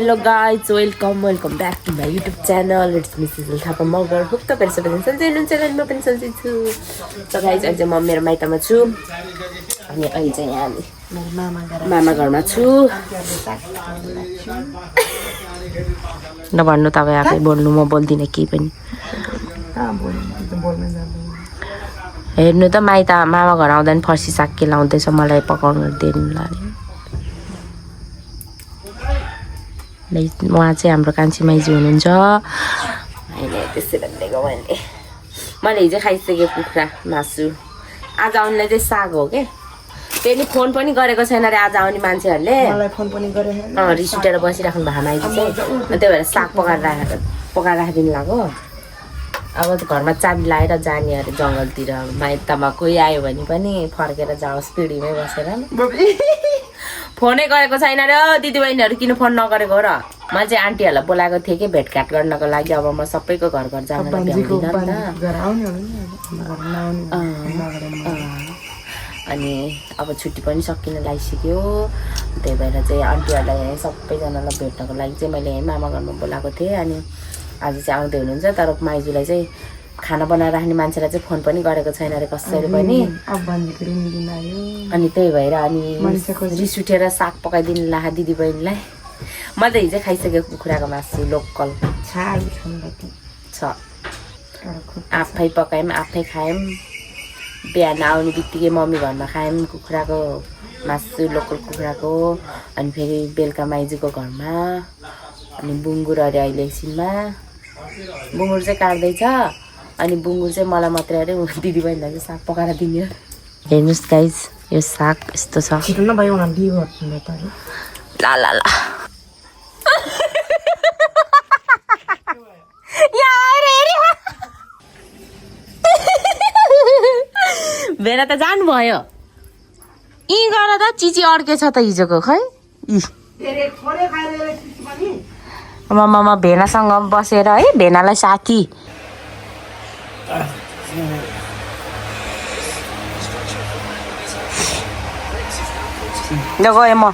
Hello guys, welcome back to my YouTube channel. It's Mrs. Thapa Mगर. Hope तपाईहरु सबैजना सन्चै हुनुहुन्छ र म पनि सन्चै छु. So guys, अहिले म मेरो माइतमा छु. अनि अहिले चाहिँ यहाँ मामा घरमा छु. नभन्नु तपाईँ आफै बोल्नु म बोल्दिन केही पनि. हेर्नु त माइता मामा घर आउँदा नि फर्सी साग के लाउँदैछ मलाई पकाउनु दिनु लाग्यो. उहाँ चाहिँ हाम्रो कान्छी माइजू हुनुहुन्छ. अहिले त्यसै भनेको मैले हिजो खाइसकेँ कुखुरा मासु. आज आउनेलाई चाहिँ साग हो के. फेरि फोन पनि गरेको छैन रे आज आउने मान्छेहरूले. मलाई फोन पनि गरे रिस उठेर बसिराख्नु भएको माइजू चाहिँ. त्यही भएर साग पकाएर राखिदिनु लाग्यो. अब घरमा चाबी लाएर जाने अरे जङ्गलतिर. माइतमा कोही आयो भने पनि फर्केर जाओस् पिँढीमै बसेर. फोनै गरेको छैन र दिदीबहिनीहरू किन फोन नगरेको हो र. मैले चाहिँ आन्टीहरूलाई बोलाएको थिएँ कि भेटघाट गर्नको लागि. अब म सबैको घर घर जान अनि अब छुट्टी पनि सकिन लागिसक्यो. त्यही भएर चाहिँ आन्टीहरूलाई सबैजनालाई भेट्नको लागि चाहिँ मैले मामा घरमा बोलाएको थिएँ. अनि आज चाहिँ आउँदै हुनुहुन्छ. तर माइजूलाई चाहिँ खाना बनाएर राख्ने मान्छेलाई चाहिँ फोन पनि गरेको छैन अरे कसैले पनि. अनि त्यही भएर अनि रिस उठेर साग पकाइदिनु ला दिदीबहिनीलाई. मैले त हिजो खाइसकेको कुखुराको मासु लोकल छ. आफै पकायौँ आफै खायौँ. बिहान आउने बित्तिकै मम्मी घरमा खायौँ कुखुराको मासु लोकल कुखुराको. अनि फेरि बेलुका माइजूको घरमा. अनि बुङ्गुर अरे अहिले एकछिनमा बुङ्गुर चाहिँ काट्दैछ. अनि बुङ्गुर चाहिँ मलाई मात्रै अरे दिदीबहिनीलाई चाहिँ साग पकाएर दिने. हेर्नुहोस् गाइज यो साग यस्तो छ. ला ला ला भेना त जानुभयो. यी गर त चिची अड्केछ त हिजोको खै. मामा भेनासँग बसेर है भेनालाई साथी ल गएँ म.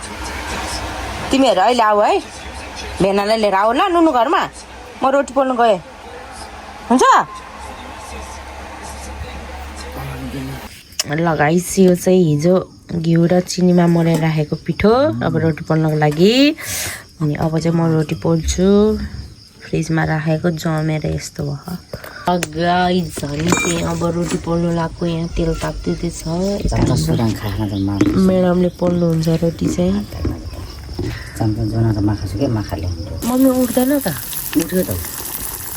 तिमीहरू अहिले आऊ है भेनालाई लिएर आऊ ल नुनु घरमा. म रोटी पोल्नु गएँ हुन्छ. लगाइस यो चाहिँ हिजो घिउ र चिनीमा मोलेर राखेको पिठो अब रोटी पोल्नको लागि. अनि अब चाहिँ म रोटी पोल्छु. फ्रिजमा राखेको जमेर यस्तो भयो. गाइस हामी चाहिँ अब रोटी पोल्नु लाग्यो. यहाँ तेल ताप्दैछ. म्याडमले पोल्नुहुन्छ रोटी चाहिँ. मम्मी उठ्दैन त. उठ्यो त.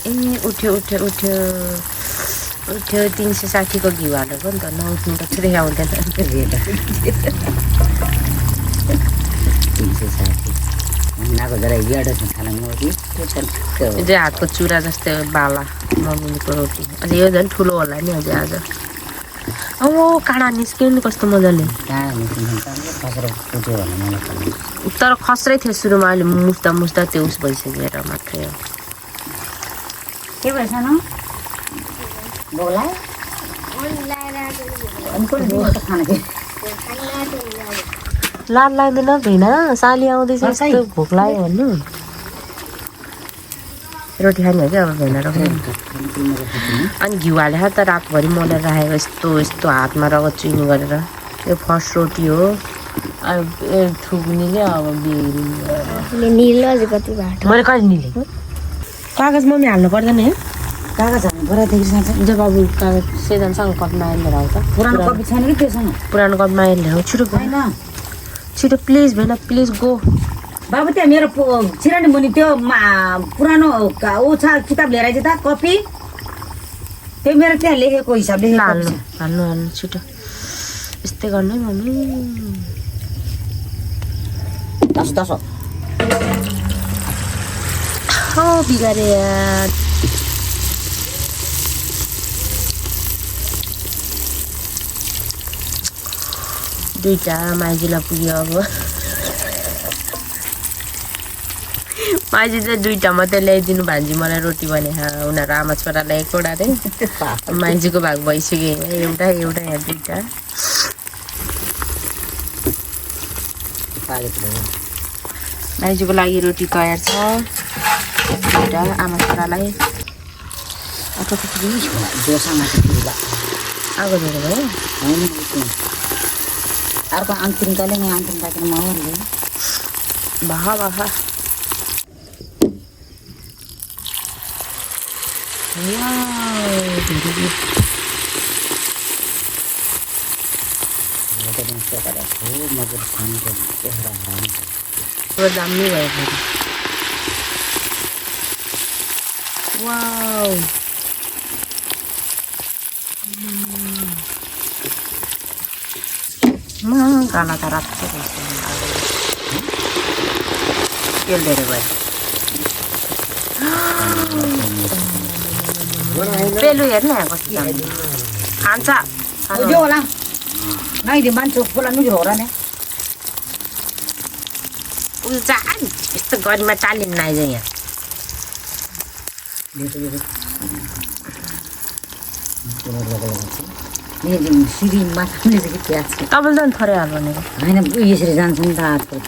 ए उठ्यो 360 को घिउ हालेको नि त. नउठ्नु त पुरै आउँदैन. 360 हातको चुरा जस्तै बाला मम्मीको रोटी. अनि यो झन् ठुलो होला नि अझै आज. अब काँडा निस्क्यो नि कस्तो मजाले. तर खस्रै थियो सुरुमा. अहिले मुस्दा त्यो उस भइसकेर मात्रै हो. के भएछ न लाड लाग्दैन भेना. साली आउँदैछ यस्तो भोक लाग्यो भन्नु. रोटी खाने हो क्या अब भेना र. अनि घिउ हालेर त रातभरि मोलेर राखेको यस्तो हातमा रगत चुइने गरेर. यो फर्स्ट रोटी हो. अब थुक्नेले अब मैले कहिले निले कागज मम्मी हाल्नु पर्दैन है. कागज हाल्नु पर्यो. जब अब कागज सेजनसँग कपमा लिएर आउँछ. पुरानो कपी छैन कि त्योसँग. पुरानो कपमा लिएर आऊ छिटो छिटो प्लिज भेना प्लिज गो. बाबु त्यहाँ मेरो छिरानी मुनि त्यो पुरानो ऊ छ किताब लिएर आइज त कपी. त्यो मेरो त्यहाँ लेखेको हिसाबले हाल्नु छिटो. यस्तै गर्नु है मम्मी. दस बिगारे यार. दुईटा माइजूलाई पुग्यो. अब माइजू चाहिँ दुईटा मात्रै ल्याइदिनु भान्जी मलाई रोटी भने. उनीहरू आमा छोरालाई एकवटा रे. माइजूको भाग भइसक्यो. एउटा यहाँ दुईटा. माइजूको लागि रोटी तयार छ एउटा आमा छोरालाई डोसामा आगो धोएर भयो अर्को आङतिङकाले यहाँ आङतिङ काटेर मगाउने बाहा बाहा दामी भयो फेरि वाउ काला त राख्छ तेल धेरै भयो पेलु हेर्नु कस्तो खान्छ जो होला ngay di man chụp là nó rổ ra nè उल्टा यस्तो गरिमा चालिन नाइज यहाँ सिरी माथाले चाहिँ प्याज तपाईँले त थोरै हाल भनेको होइन यसरी जान्छ नि त आजकल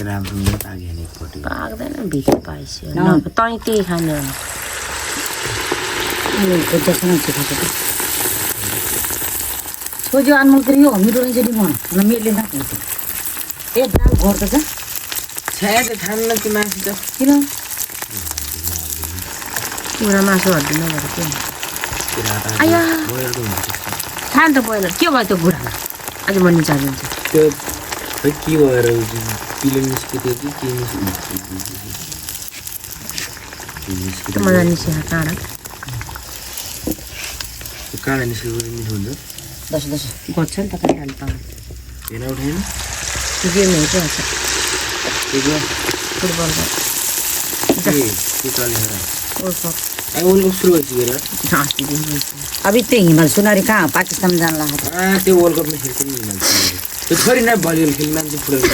पाक्दैन भित्र पाइसक्यो तँ त्यही खाने सोझो अनमोल करी हो मिठो रहेछ नि म मेटले न ए दाल घर त छ छाया त खान्न कि मासु त किन पुरा मासु हड्डी नभएर के आया खान त बोइलर के भयो त्यो बुढामा अझ म निचालिन्छ त्यो खै के भएर पिलो निस्कियो कि के निस्कियो मजा निस्कियो काँडा काँडा निस्केको मिठो हुन्छ दस गर्छ नि त खाइहाल्नु त हेर उठाएन त्यो गेम हेर्छ त्यो फुटबलको वर्ल्ड कप सुरु भइसक्यो अभी त्यो हिमाल सुनारी कहाँ पाकिस्तान जान लाग्यो त्यो वर्ल्ड कपमा खेल्छ नि त्यो छोरी नै भलिबल खेल्ने मान्छे फुटबल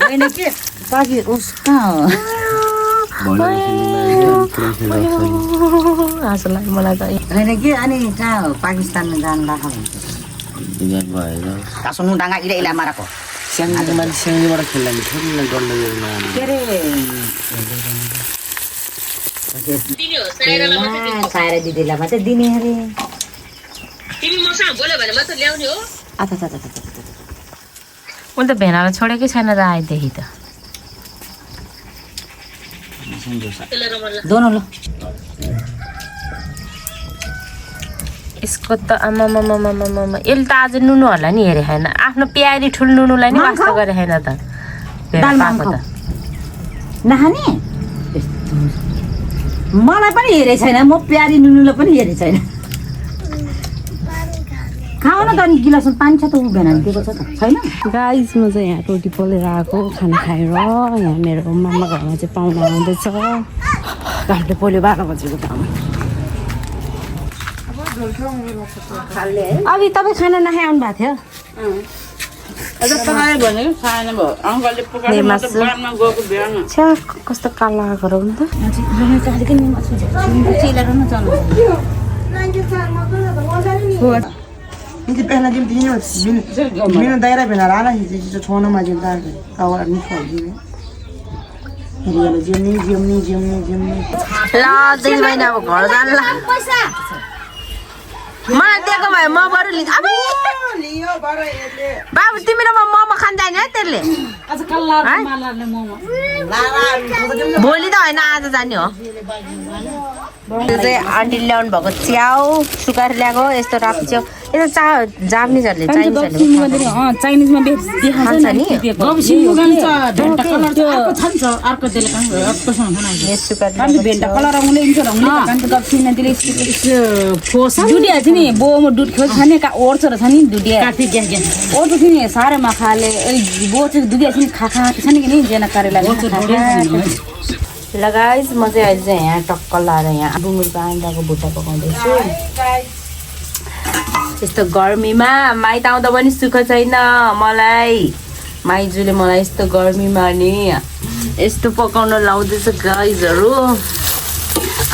होइन के पाकि उस कहाँ हाँसो लाग्यो मलाई त होइन कि अनि कहाँ पाकिस्तानमा जान लाग्यो कासुनु डाँगा इला इला माराको सानो मान्छे सानोबाट खेल्दा नि थोरै डल्लो के अरे साएर दिदीलाई मात्रै दिने अरे तिमी मसँग बोल्यो भने मात्र ल्याउने हो उसले त भेनालाई छोडेकै छैन त आएदेखि त दोनो ल यसको त आमामामामामा यसले त आज नुनु होला नि हेरे छैन आफ्नो प्यारी ठुलो नुनुलाई नि वास्ता गरे छैन त नखाने मलाई पनि हेरेको छैन म प्यारी नुनुलाई पनि हेरेको छैन खाऊ न त अनि गिलासमा पानी छ त ऊ भेनाले दिएको छ त छैन गाइस म चाहिँ यहाँ रोटी पोलेर आएको खाना खाएर यहाँ मेरो मामा घरमा चाहिँ पाहुना आउँदैछ घरले पोल्यो 12 बजेको टाइम अघि तपाईँ खाना नखाइ आउनु भएको थियो छ्या कस्तो काला गरौँ त Hindi pehla jim dini min daira bena rana hi ji chona ma jim dar kawa ni khoi ji jim ल दुई महिना अब घर जान ल मलाई दिएको भए म बरु लिन्छ अब बाबु तिमी र म मोमो खान जाने है त्यसले भोलि त होइन आज जाने हो यो चाहिँ आन्टी ल्याउनु भएको च्याउ सुकाएर ल्याएको यस्तो राति च्याउ यस्तो जापानिजहरूले चाइनिजमा खान्छ नि नि बोमा दुध खेल खाने का ओर्छ र छ नि दुधिया ओर्छ नि सारेमा खाले बो चाहिँ दुधिया चाहिँ खाखा छ नि कि नि जेना कारेला ल गाइस म चाहिँ अहिले चाहिँ यहाँ टक्क लाएर यहाँ बुङ्गुरको आँडाको भुट्टा पकाउँदैछु यस्तो गर्मीमा माइत आउँदा पनि सुख छैन मलाई माइजूले मलाई यस्तो गर्मीमा नि यस्तो पकाउन लाउँदैछ गाइजहरू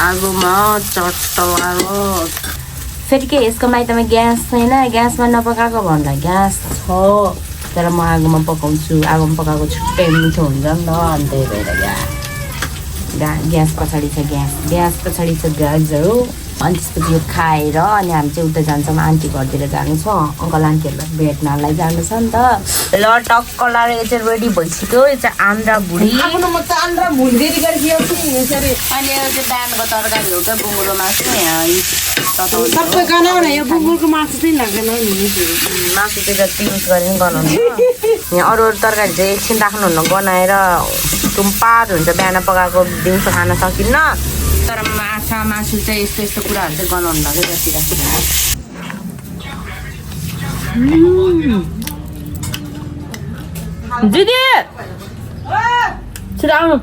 आगोमा चट्ट फेरि के यसको माइतमा ग्यास छैन ग्यासमा नपकाएको भन्दा ग्यास छ तर म आगोमा पकाउँछु आगोमा पकाएको छुट्टै मिठो हुन्छ नि त अनि त्यही भएर ग्यास पछाडि छ ग्यास पछाडि छ गाजर हो अनि त्यसपछि यो खाएर अनि हामी चाहिँ उता जान्छौँ आन्टी घरतिर जानु छ अङ्कल आन्टीहरूलाई भेट्नलाई जानु छ नि त ल टक्क लाएर यो चाहिँ रेडी भइसक्यो यो चाहिँ आन्द्रा भुँडी अनि यो चाहिँ बिहानको तरकारी हो क्या बुङ्गुरो मासु सबै गनाउन यो बुङ्गुरको मासु चाहिँ लाग्दैन मासु चाहिँ जति युज गरे पनि गनाउनु यहाँ अरू तरकारी चाहिँ एकछिन राख्नुहुन्न गनाएर टुम्पार हुन्छ बिहान पकाएको दिउँसो खान सकिन्न तर माछा मासु चाहिँ यस्तो कुराहरू चाहिँ गनाउनु लाग्यो जति राख्नु दिदी छिटो आउनु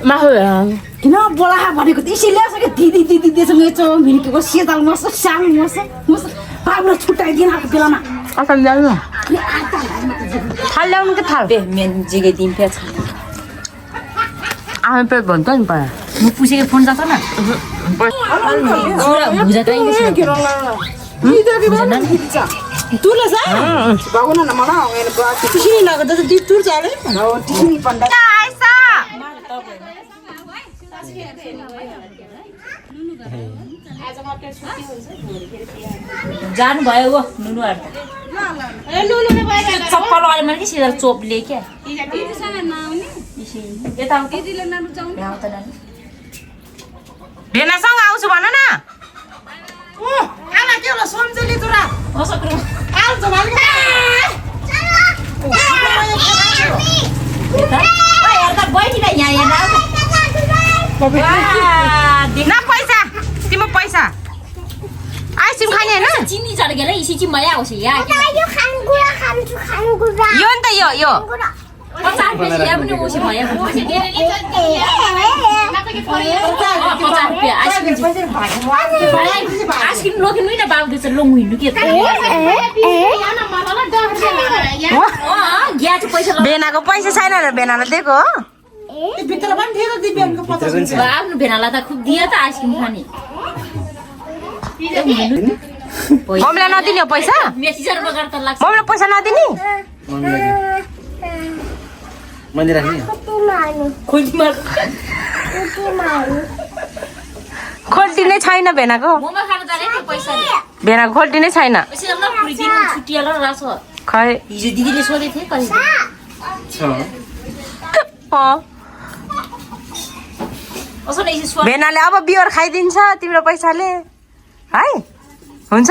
मासु किन बोला भनेको त्यसै ल्याएको कि दिदीसँग भिन्कीको सेताल मस सानो मस बाबुले छुट्याइदिन आएको बेलामा असल ल्याउनु थाल ल्याउनु कि थाल मेन जिगे दिन्थ्यो छ आमा पेट भन्छ नि पर म पुसेको फोन जान्छ न भुजा तुला सा बाबुना न मला टिसिनी लागत त दी तुर चाले हो टिसिनी पंडा जानु भयो वो नुनुहरु चप्पल वाले मैले के सिधा चोपले के यता आउ के दिले नानु जाउँ यहाँ त नानु भेनासँग आउँछु भन न आला के होला सम्झले तुरा असक्रो आल जमाल के ओए यार त बैठिरा यहाँ यहाँ न पैसा तिम्रो पैसा आइसक्रिम खाने हैन चिनी चढ गेल इसी चाहिँ मया आउँछ यहाँ यो खानेकुरा खान्छु यो नि त यो 50 रुपैयाँ यहाँ पनि ओसी मया आइसक्रिम लोकिनु न बाबुले चाहिँ लोङ हिँड्नु के ग्या चाहिँ पैसा भेनाको पैसा छैन र भेनालाई दिएको हो भित्र पनि थियो त दिव्याङको 50 आफ्नो भेनालाई त खुब दियो त आइसक्रिम खाने मम्मीलाई नदिने हो पैसा मेसिजर बगर त लाग्छ मम्मीलाई पैसा नदिने मन्दिर राख्ने खोल्टी नै छैन भेनाको मोमो खान जाने त्यो पैसाले भेनाको खोल्टी नै छैन पैसा ल पुरी दिन छुट्टिएला राछ खै हिजो दिदीले सोधे थिए कहिले छ असो न यसो भेनाले अब बियर खाइदिन्छ तिम्रो पैसाले है हुन्छ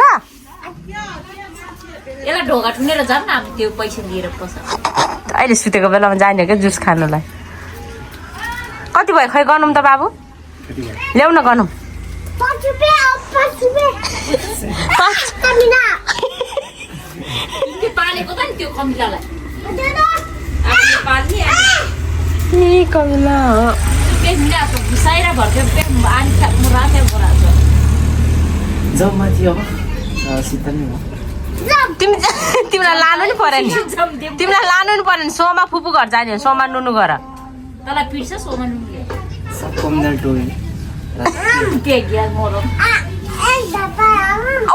यसलाई ढोका ठुनेर जाऊ न अब त्यो पैसा लिएर पस अहिले सुतेको बेलामा जाने क्या जुस खानुलाई कति भयो खै गनौँ त बाबु ल्याउ न गनौँ त्यो पालेको त नि त्यो कमिलालाई पाल्ने कमिला पेमिलाको घुसाएर भर्ख्यो आनी म राते बराछ जाऊ माथि अब सीता नि हो तिमीलाई लानु नि पर्यो नि तिमीलाई लानु नि पर्यो नि सोमा फुपू घर जाने सोमा नुनु घर तँलाई पिट्छ सोमा नुनुले कम्युनल टोय के ग्यास मरो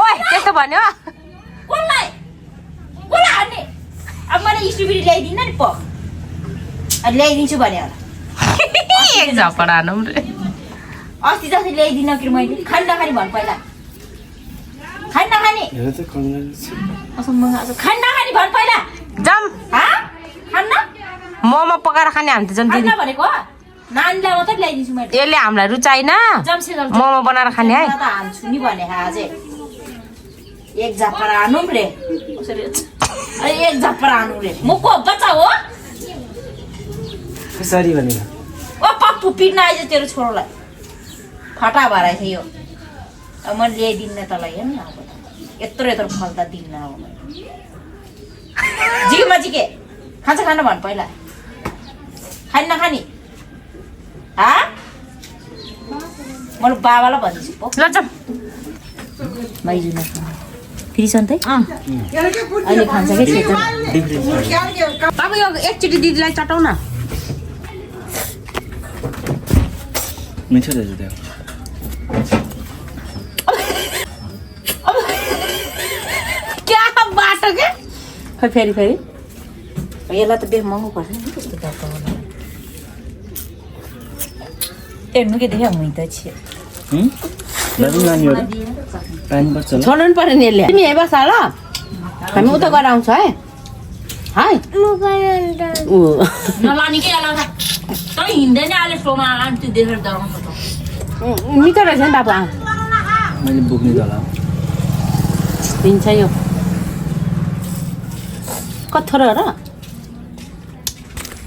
ओए त्यस्तो भन्यो कसलाई हान्ने अब मैले स्ट्रबेरी ल्याइदिन्न नि प ल्याइदिन्छु भने होला एक झपडा हानौँ रे अस्ति जस्तै ल्याइदिन कि मैले खान नखाने भन् पहिला खान नखाने हेर त कम्युनल खान नखाने भन् पहिला जाम खान्न मोमो पकाएर खाने हामी त झन् खान दिदी भनेको नानीलाई मात्रै ल्याइदिन्छु मैले यसले हामीलाई रुचाइन जम्से मोमो बनाएर खाने है त हान्छु नि भने अझै एक झप्पा हानौँ रे एक झप्पा हानौँ रे म को बच्चा हो कसरी भनेर ओ पप्पु पिट्न आइज तेरो छोरोलाई फटा भराइ थियो अब म ल्याइदिन्न तँलाई हेर्नु अब यत्रो फल त दिन्न अब जिमा जिके खान्छ खान भन् पहिला खाने नखाने मैले बाबालाई भन्दैछु पो ल जाम माइजु फ्री छ नि त अहिले खान्छ कि खेत अब यो एकचोटि दिदीलाई चटाउ न मिठो रहेछ त्यो क्या बाटो के खै फेरि यसलाई त बेग महँगो पर्छ नि कस्तो डब्बा होला हेर्नु के देखा हुँ त छ दाजु नानी हो पानी पर्छ ल छोड्नु पर्यो नि यसले तिमी यहीँ बस ल हामी उता गएर आउँछ है नलानी के अलग त हिँड्दैन अहिले सोमा आन्टी देखेर जाउँ मिठो रहेछ नि बाबु मैले बोक्ने त होला दिन्छ यो कत्थरो र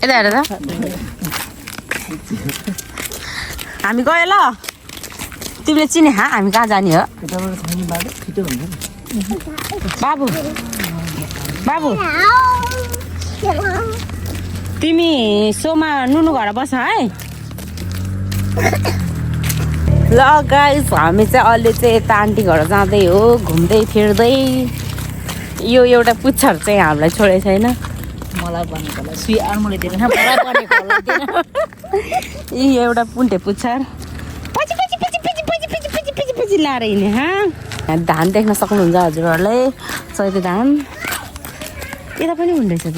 यता हेर त हामी गयो ल तिमीले चिने हामी कहाँ जाने हो बाबु बाबु तिमी सोमा नुनु घर बस है ल गाइस हामी चाहिँ अहिले चाहिँ यता आन्टी घर जाँदै हो घुम्दै फिर्दै यो एउटा पुच्छर चाहिँ हामीलाई छोडेको छैन मलाई भनेको होला सुई आर्मुले दिएन मलाई भनेको होला दिएन यी एउटा पुन्टे पुच्छर पछि पछि पछि पछि पछि पछि पछि पछि पछि लाएर हिँड्ने यहाँ धान देख्न सक्नुहुन्छ हजुरहरूले सयको धान यता पनि हुँदैछ त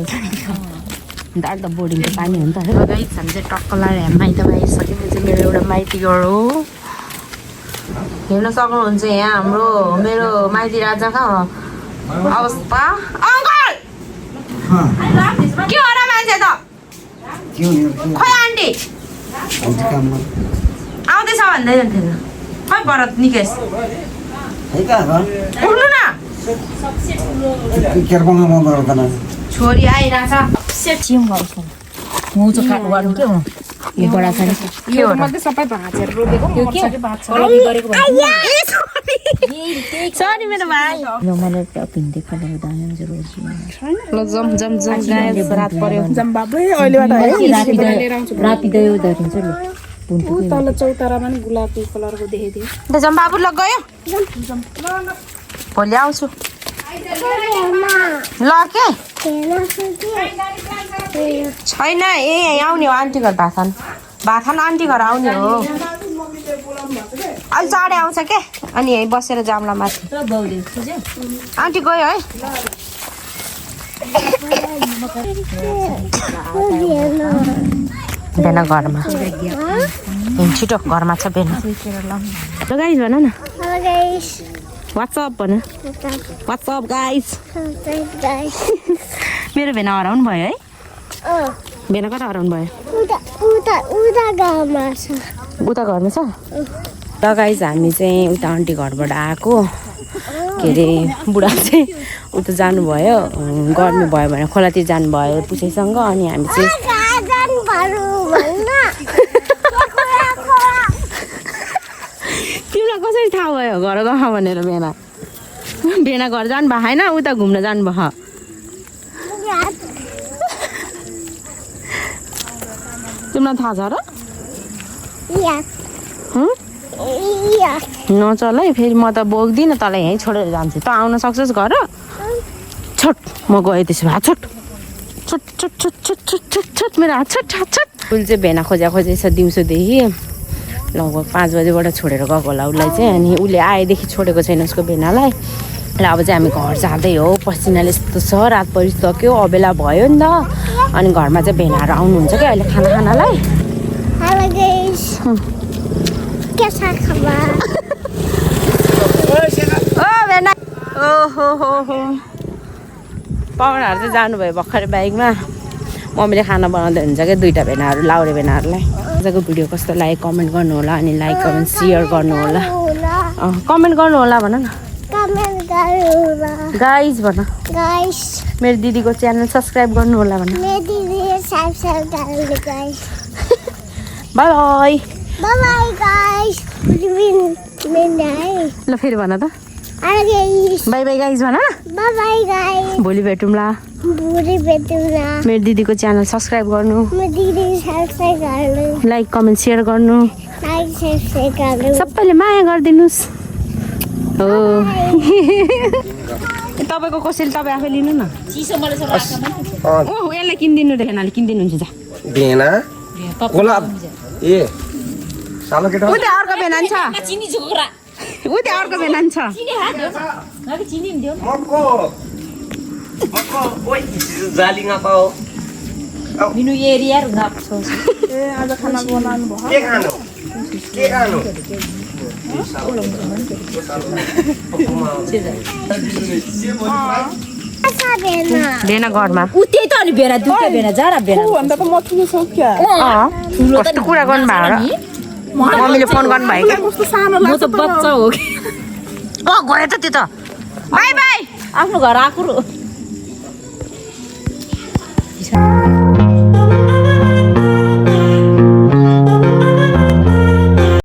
दाल त बोर्डिङको पानी हो नि त गाइस हामी चाहिँ टक्क लाएर हामी माइत आइसक्यौँ यो चाहिँ मेरो एउटा माइती घर हो हेर्न सक्नुहुन्छ यहाँ हाम्रो मेरो माइती राजा कहाँ अवस्था अङ्कल के हो र मान्छे त खोइ आन्टी आउँदैछ भन्दै जान्थ्यो खै भरत निकेश उठ्नु न छोरी आइरहेछ मुजो काट्नु गर्नु के हो यो बडा छ नि के हो सबै भाँचेर रोपेको सरी मेरो भाइ मैले भिन्डी खाँदा दाना रोज ल जम जम जम गाइस रात पर्यो राति दयो धरिन्छ नि तल चौतारामा नि गुलाबी कलरको देखेको थिएँ त जम बाबु ल गयो भोलि आउँछु ल के छैन ए आउने हो आन्टी घर भाथान आन्टी घर आउने हो अहिले चाँडै आउँछ के अनि यहीँ बसेर जाम्ला माथि आन्टी गयो है बेना घरमा छिटो घरमा छ बेना ल गाइस भन न वाट्सअप भन वाट्सअप गाइस मेरो भेना हराउनु भयो है भेना कता हराउनु भयो उता घरमा छ ल गाइस हामी चाहिँ उता आन्टी घरबाट आएको के अरे बुढा चाहिँ उता जानुभयो गर्मी भयो भने खोलातिर जानुभयो पुछैसँग अनि हामी चाहिँ तिमीलाई कसरी थाहा भयो घर गह भनेर भेना घर जानु भयो होइन उता घुम्न जानुभयो तिमीलाई थाहा छ र नचल है फेरि म त बोक्दिनँ तँलाई यहीँ छोडेर जान्छु त आउन सक्छस् घर छोट म गएँ त्यसो भए छोट छोट छोट छोट छोट छोट छोट छोट मेरो हात छोट हात छोट उसले चाहिँ भेना खोजेछ दिउँसोदेखि लगभग 5 बजेबाट छोडेर गएको होला उसलाई चाहिँ अनि उसले आएदेखि छोडेको छैन उसको भेनालाई ल अब चाहिँ हामी घर जाँदै हो पसिनाले यस्तो छ रात परिसक्यो अबेला भयो नि त अनि घरमा चाहिँ भेनाहरू आउनुहुन्छ क्या अहिले खाना खानालाई पाहुनाहरू चाहिँ जानुभयो भर्खरै बाइकमा मम्मीले खाना बनाउँदै हुन्छ क्या 2टा भेनाहरू लाउरे भेनाहरूलाई आजको भिडियो कस्तो लाग्यो कमेन्ट गर्नु होला अनि लाइक कमेन्ट सेयर गर्नु होला कमेन्ट गर्नु होला भन न गाइस भन मेरो दिदीको च्यानल सब्सक्राइब गर्नु होला भन बाई ल फेरि भन त बाई बाई गाइस भन भोलि भेटौँला मेरो दिदीको च्यानल सब्सक्राइब गर्नु लाइक कमेन्ट सेयर गर्नु सबैले माया गरिदिनुहोस् हो तपाईँको कसैले तपाईँ आफै लिनु न चिसो मलाई सब राख्न ओह यसलाई किनिदिनु रे हेनाले किनिदिनुहुन्छ जा भेना कोला ए सालो केटा उ त्यहाँ अर्को भेनान छ चिनी झोक्रा उ त्यहाँ अर्को भेनान छ चिनी हात नभए चिनी नि दियो मको ओइ जालिङा पाओ मिनु एरिया रुना छ ए आज खाना बनाउनु भयो के खानु के खानु भेना घरमा उ त्यही त अनि बेरा दुईटा बेरा जारा बेरा भन्दा त म ठुलो छु क्या ठुलो कस्तो कुरा गर्नु भएको र मम्मीले फोन गर्नु भयो क्या कस्तो सानो म त बच्चा हो कि गयो त त्यो त बाई बाई आफ्नो घर आएको